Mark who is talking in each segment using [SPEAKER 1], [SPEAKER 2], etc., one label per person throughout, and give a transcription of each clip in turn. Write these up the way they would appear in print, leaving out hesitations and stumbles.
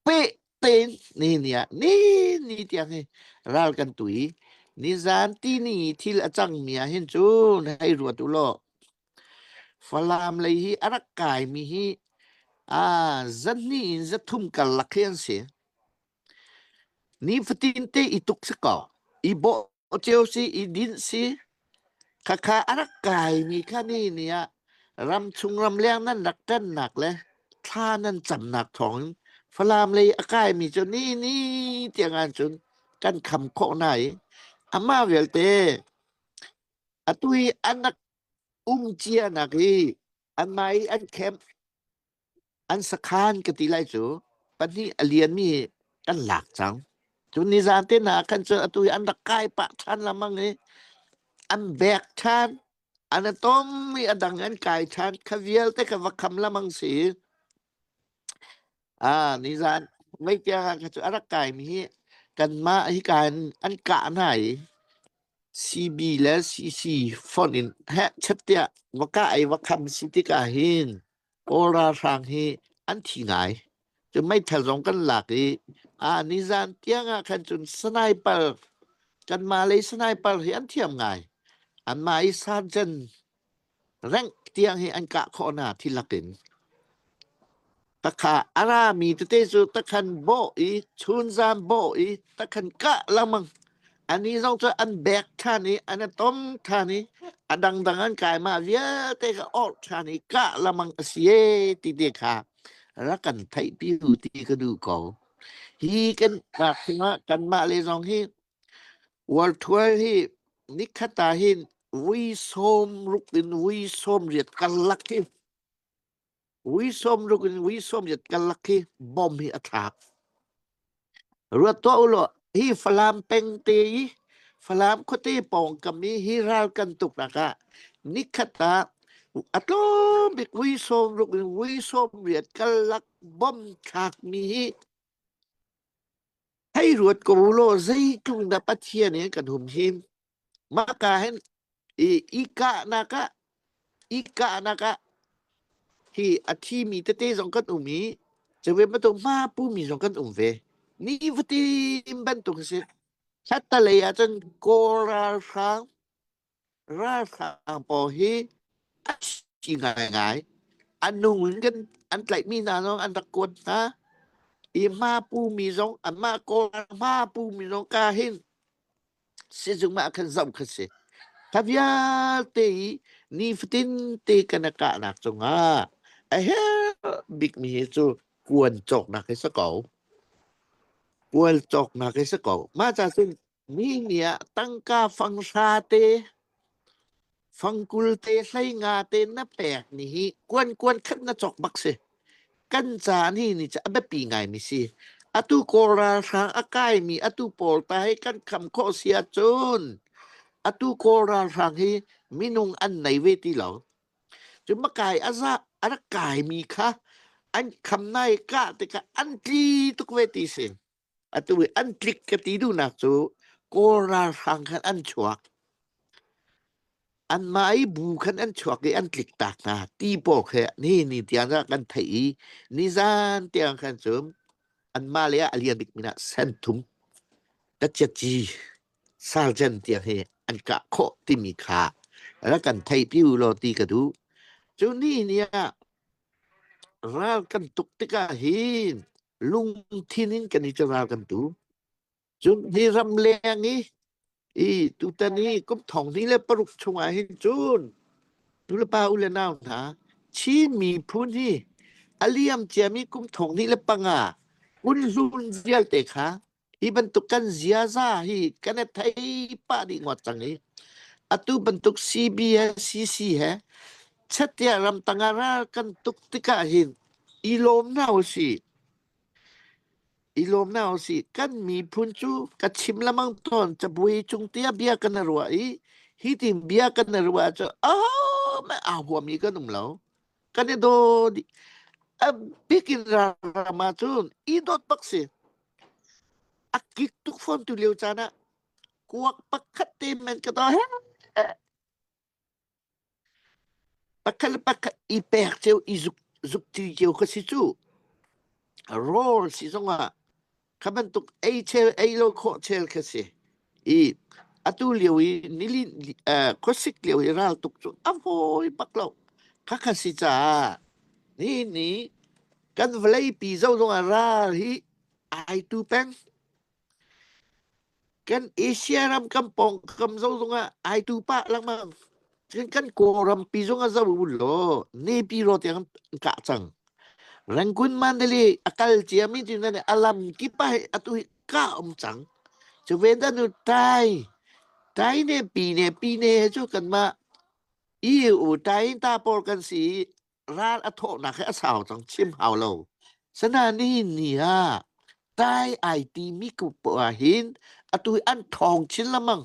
[SPEAKER 1] Peh tein ni ni ah ni ni tiang hi ral kan tu i nizan tini thil a cangmi ah hin cun hei ruat u law Falam lei hi a rak kaimi hi a zahnih in zathum karlak hi an si. Nifatin te i tuk si ko. I bawh cio si, i dinh si. Khakha a rak kaimi kha ni ni ah ramchung ramleng nan rak ṭannak le thla nan camnak thawngin Falam lei a kaimi cu ni ni tiang ahcun kan kham khawh hna i amah vialte atu hi an rak um cianak hi anmah i an camp An sakhan ka ti lai cu pahnih a lianmi kan lak cang. Cun nizan te hna khan cun atu hi an rak kai pah ṭhan lengmang i an bek ṭhan, an i tom i a dang an kai ṭhan. Kha vialte kha va kham lengmang si. Ah, nizan mei tiang ah kha cu a rak kaimi hi kanmah hika in an kah hna i CB le CC fonh in heh chet tiah va kah i va kham si tikah hin Kawl ralhrang hi an thi ngai. Cun meithal zong kan lak i ah nizan tiang ah khan cun sniper kanmah lei sniper hi an thiam ngai. Anmah i sergeant rank tiang hi an kah khawh hna thi lakin. Takha a rami tete cu takhan bawh i chunzam bawh i takhan kah lengmang. Ani zong cu an bek ṭhan i an i tom ṭhan i a dangdang an kai mah vialte kha awrh ṭhan i kah lengmang a si ee ti te kha rak kan theihpi u ti ka duh ko. Hi kan nak ah kanmah le zong hi World Tour hi nikhat ah hin vui 60 in vui 80 karlak hi Vui 60 in vui 80 karlak hi bom hi a thlak. Ruat tuah u law hi Falam peng te i Falam khuate pawngkam i hi ral kan tuknak ah nikhat ah a tlawm bik vui 60 in vui 80 karlak bom thlakmi hi hei ruat ko u law zeitluk dah Pathian he kan humhim. Maka hin i i kahnak ah i kahnak ah hi a thimi tete zong kan um i cuve bantuk hma pumi zong kan um ve. Nifatin bantuk a si. Khattalei ah cun Kawl ralhrang ralhrang pawl hi a thi ngaingai. A nung in kan an tlaihmi hna zong an rak kuat hna. I hma pumi zong anmah Kawl hma pumi zong ka hin sizung ah khan zoh kha si. Kha vialte i nifatin te kan i kahnak cungah a herh bikmi hi cu kuan cawknak hi si ko. Kual cawknak hi si ko. Mah ca cun mi nih ah tangka fang hra te Fangkul te hleinga te na pek ni hi kuan kuan khat na cawk bak si. Kan caan hi ni cu a biapi ngaimi si. Atu Kawl ralhrang a kaimi atu pawl ta hi kan kham khawh si ahcun atu Kawl ralhrang hi minung an nei ve ti lo. Cu makai a za a rak kaimi kha an kham nai kah tikah an tli tuk ve ti si. Atu i an tlik ka ti duhnak cu Kawl ralhrang khan an chuak. Anmah i bu khan an chuak i an tlik tak hna ti pawl khi ni ni tiang ah kan theih i nizan tiang khan cun anmah le ah a lian bik min ah senthum taciaci sergeant tiang hi an kah khawh timi kha rak kan theihpi u law ti ka duh. Cu ni ni ah ral kan tuk tikah hin lungthin in kan i ral kan tu. Cun hi ramleng i i tutan i kum thong hnih le paruk chungah hin cun nulepa u le nau hna Chin miphun hi a liam ciami kum thong hnih le panga kunhlun vialte kha hi bantuk kan ziaza hi kan i thei pah dih ngawt cang i atu bantuk CB he CC he chettiah ramtang ah ral kan tuk tikah hin i lawm hna usih. I lawm hna usih. Kan miphun cu ka chim lemang tawn cabuai cung tiah bia kan i ruah i hi tin bia kan i ruah cu ahohmanh aa huami kan um lo. Kan i daw dih. A bik in ram ah cun i dawt bak si. A kik tuk fawn tu lio caan ah kuak pakhat te men ka daw he. Pakhat le pakhat i pek cio, i zuk, zukṭi cio kha si cu. Rawl si zongah kha bantuk ei chel ei lo khawh chel kha si. I atu lio i nilin khuasik lio i ral tuk cu a fawi bak lo. Khakha si caah ni ni kan vawleipi zo zongah ral hi ai tu peng. Kan Asia ram kan pawngkam zo zongah ai tu pah lengmang. Cun kan Kawlram pi zong a zo u law Nepi ro tiang an kah cang. Rangoon Mandalay a kal ciami cu nan a lam kip ah atu hi kah um cang. Cu ve dan u tai tai ne pi ne pi ne cu kanmah EU tai ta pawl kan si i ral a thawhnak hi a sau cang chim hau lo. Sana nihin ni ah tai ai timi ko poah hin atu hi an thawng chin lamang.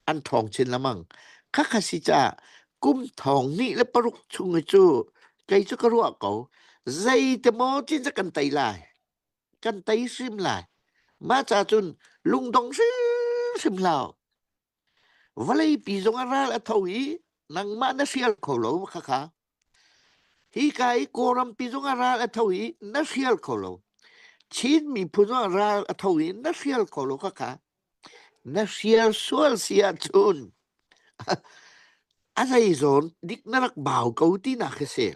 [SPEAKER 1] An thawng chin lamang. Khakha si ca kum thong ni le paruk chung hi cu kei cu ka ruah ko. Zei te maw cin ca kan tei lai. Kan tei hrim lai. Mah ca cun lungdong hrimhrim hlah. Vawleipi zong a ral a tho i nangmah na hrial kho lo khakha. Hika i Kawlrampi zong a ral a tho i na hrial kho lo. Chin miphun zong a ral a tho i na hrial kho lo khakha. Na hrial sual si ahcun a zei zawn dik na rak bau ko tinak khi si.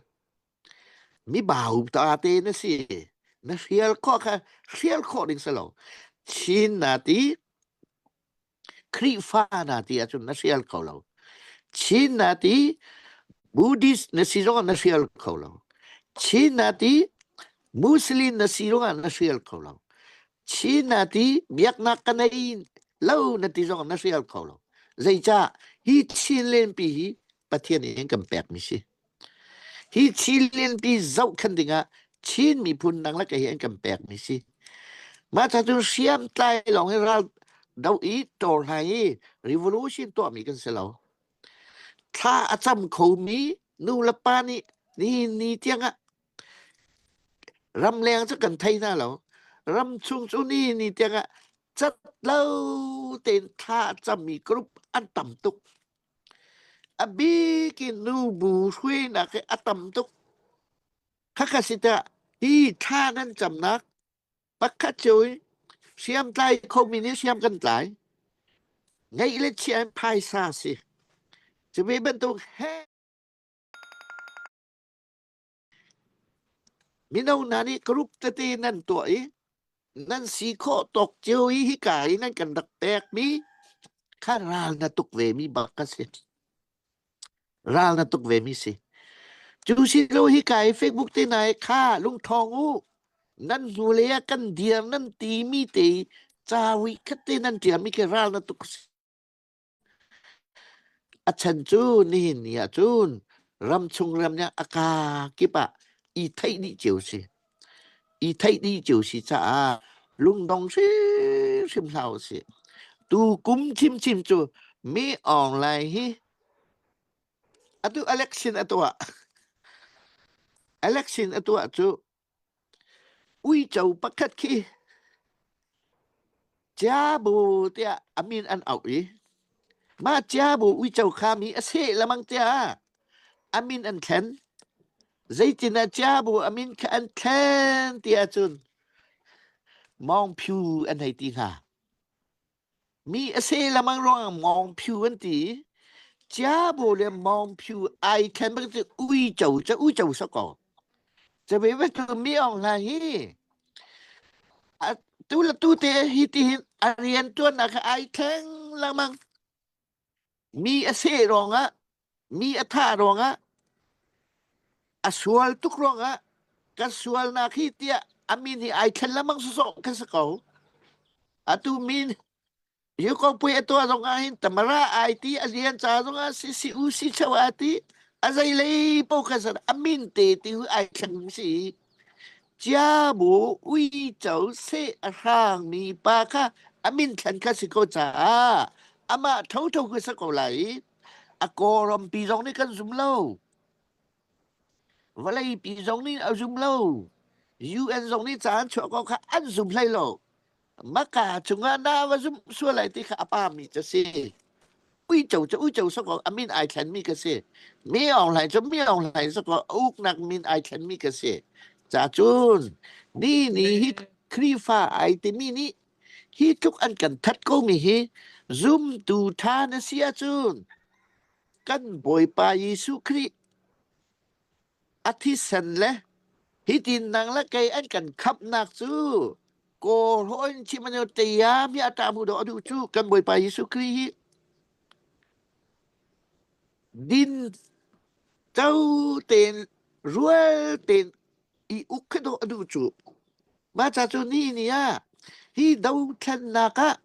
[SPEAKER 1] Mi bau ta te na si. Na hrial khawh kha hrial khawh ding si lo. Chin na ti Khrihfa na ti ahcun na hrial kho lo. Chin na ti Buddhist na si zongah na hrial kho lo. Chin na ti Muslim na si zongah na hrial kho lo. Chin na ti biaknak ka nei lo na ti zongah na hrial kho lo. Zeicah hi Chin lenpi hi Pathian nih an kan pekmi si. Hi Chinlianpi zohkhenh dingah Chin miphun nang le kei hi an kan pekmi si. Mah ca cu hriamtlai lawng hi ral do i tawr-hlai i revolution tuahmi kan si lo. Thla a cam khomi nu le pa nih nihin ni tiangah ramleng cu kan thei hna lo. Ramchung cu nihin ni tiangah cat lo tein thla a cammi group an tam tuk. A bik in nubu hruainak hi a tam tuk. Khakha si tah hi thla nan camnak pakhat cio i hriamtlai khomi nih hriam kan tlai. Ngeih le chiah in phaisa si. Cu ve bantuk he Mino hna nih group tete nan tuah i nan si khawh tawk cio i hika i nan kan rak pekmi kha ral na tuk vemi bak ka si. Ral na tuk vemi si. Cu si lo hika i Facebook te na i kha lungṭhawng u nan hnulei ah kan dir nan timi te ca wi khat te nan ṭialmi khi ral na tuk si. A chan cu nihin ni ah cun ramchung ram nih a kaa kip ah i theih dih cio si. I theih dih cio si caah lungdong hrimhrim hlah usih. Tu kum chinchin cu mi online hi atu election a tuah. Election a tuah cu Uico pakhat khi Ciabu tiah a min an auh i mah Ciabu uico kha mi a seh lengmang tiah a min an thlen. Zeitin ah Ciabu a min kha an thlen ti ahcun Mawngphu an hei ti hnga. Mi a seh lengmang ruangah mawngphu an ti. Ciabu le mawngphu ai thlen bak cu uico cu uico sawk ko. Cabe bantuk mi Aung Hlaing hi tu le tu te hi ti hin a rian ṭuannak kha ai thleng lengmang. Mi a seh ruangah, mi a thah ruangah, a sual tuk ruangah ka sualnak hi tiah a min hi ai thlen lengmang sawsawh kha si ko. Atu min Yukopui a tuah zong ah hin Tamara ai ti a lian ca zong ah si si u si cheu a ti a zei lei po kha san a min te ti hu ai thleng si chia bu ui cho se a hrang mi pa kha a min thlen kha si ko caah amah tho tho ku sa ko lai a kawram pi zong nih kan zum lo vawlei pi zong nih a zum lo UN zong nih caan chuah ko kha an zum hlei lo Maka cungah na va zumh sual lai ti kha a pami cu si. Uico cu uico sawk a min ai thlenmi ka si. Mi Aung Hlaing cu mi Aung Hlaing sawk uknak min ai thlenmi ka si. Ca cun. Ni ni hi Khrihfa ai timi nih hi tluk an kan that ko mi hi zumtu ṭha na si ahcun kan Bawipa Jesuh Khrih a thisen le hitin nang le kei an kan khamhnak cu kawlhawn chim an teiam hi a ṭah mu dawh a duh cu kan Bawipa Jesuh Khrih hi din co tein rual tein i uk khi dawh a duh cu. Mah ca cu ni ni ah hi dothlennak ah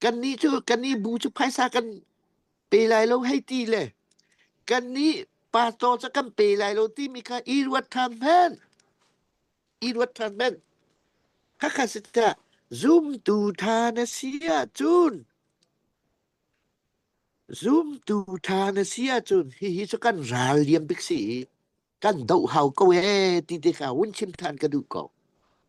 [SPEAKER 1] kannih cu kannih bu cu phaisa kan pe lai lo hei ti le kannih pastor cu kan pe lai lo timi kha i ruat ṭhan hmanh. I ruat ṭhan hmanh. Khakha si tah zumtu ṭha na si ahcun zumtu ṭha na si ahcun hihi cu kan ral liam bik si i kan doh hau ko ee ti te kha hun chim ṭhan ka duh ko.